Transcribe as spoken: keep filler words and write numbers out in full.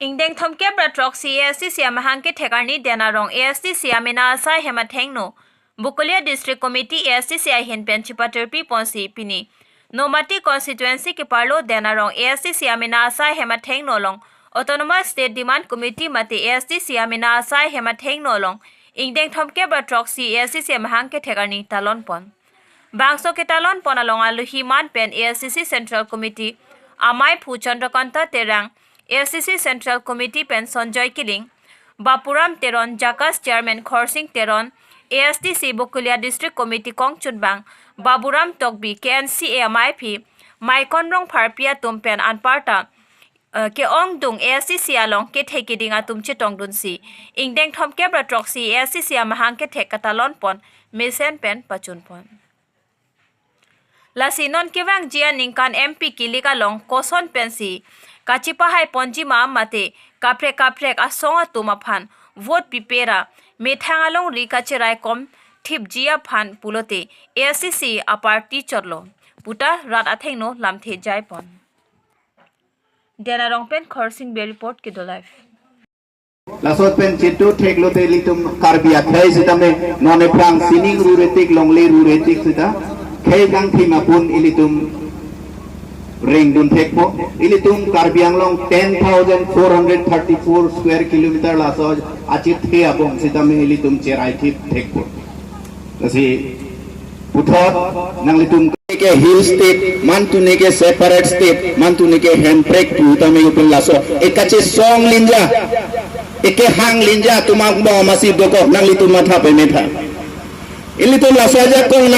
Ingdeng thomkep ra throksi A S D C amahang kethek arni Den Arong A S D C amena asai hem athengno Bokolia District Committee A S D C ahin pen chipatirpi ponsi pini Nomati constituency keparlo Den Arong A S D C amena asai hem athengno along Autonomous State Demand Committee mate A S D C amena asai hem athengno along ingdeng thomkep ra throksi A S D C amahang kethek arni talon pon. Bangso ketalon pon along alohi man pen A S D C Central Committee amei aphu Chandrakanta Terang, A S D C Central Committee pen Sanjoy Killing, Bapuram Teron, JACAS Chairman Khorsing Teron, A S D C Bokolia District Committee kongchunbang Baburam Tokbi, K N C A amei aphi Maikon Rongpharpi atum pen anparta eh, ke-ongdung A S D C along kethe keding atum chetongdunsi ingdeng thomkep ra throksi A S D C amahang kethek katalon pon mesen pen pachun pon. Lasi non kevangji aningkan M P kilik along koson pensi kachipahai ponji ma mate kaprek kaprek asong atum aphan vote pipe ra methang alongri kacheraikom thipji aphan pulote A S D C aparty chotlo puta rat athengno lamthe jai pon. Den Arong pen Khorsing Bey report, Kedo Live. Laso pen chitu theklote ilitum Karbi akhei sitame non ephrang sining ruretik longle ruretik sita khei kangthim apun ilitum rengdun thekpo. Ilitum Karbi Anglong ten thousand four hundred thirty-four square kilometer laso achithe abong sitame ilitum cherai thip thekpo. Lasi puthot nanglitum ke hill state, mantu neke separate state, mantu neke hemprek pu tame upin laso. Eka chesong linja, eke hang linja, tumang bong masi dokok nanglitum matha pemetha. Ilitum laso ajakong na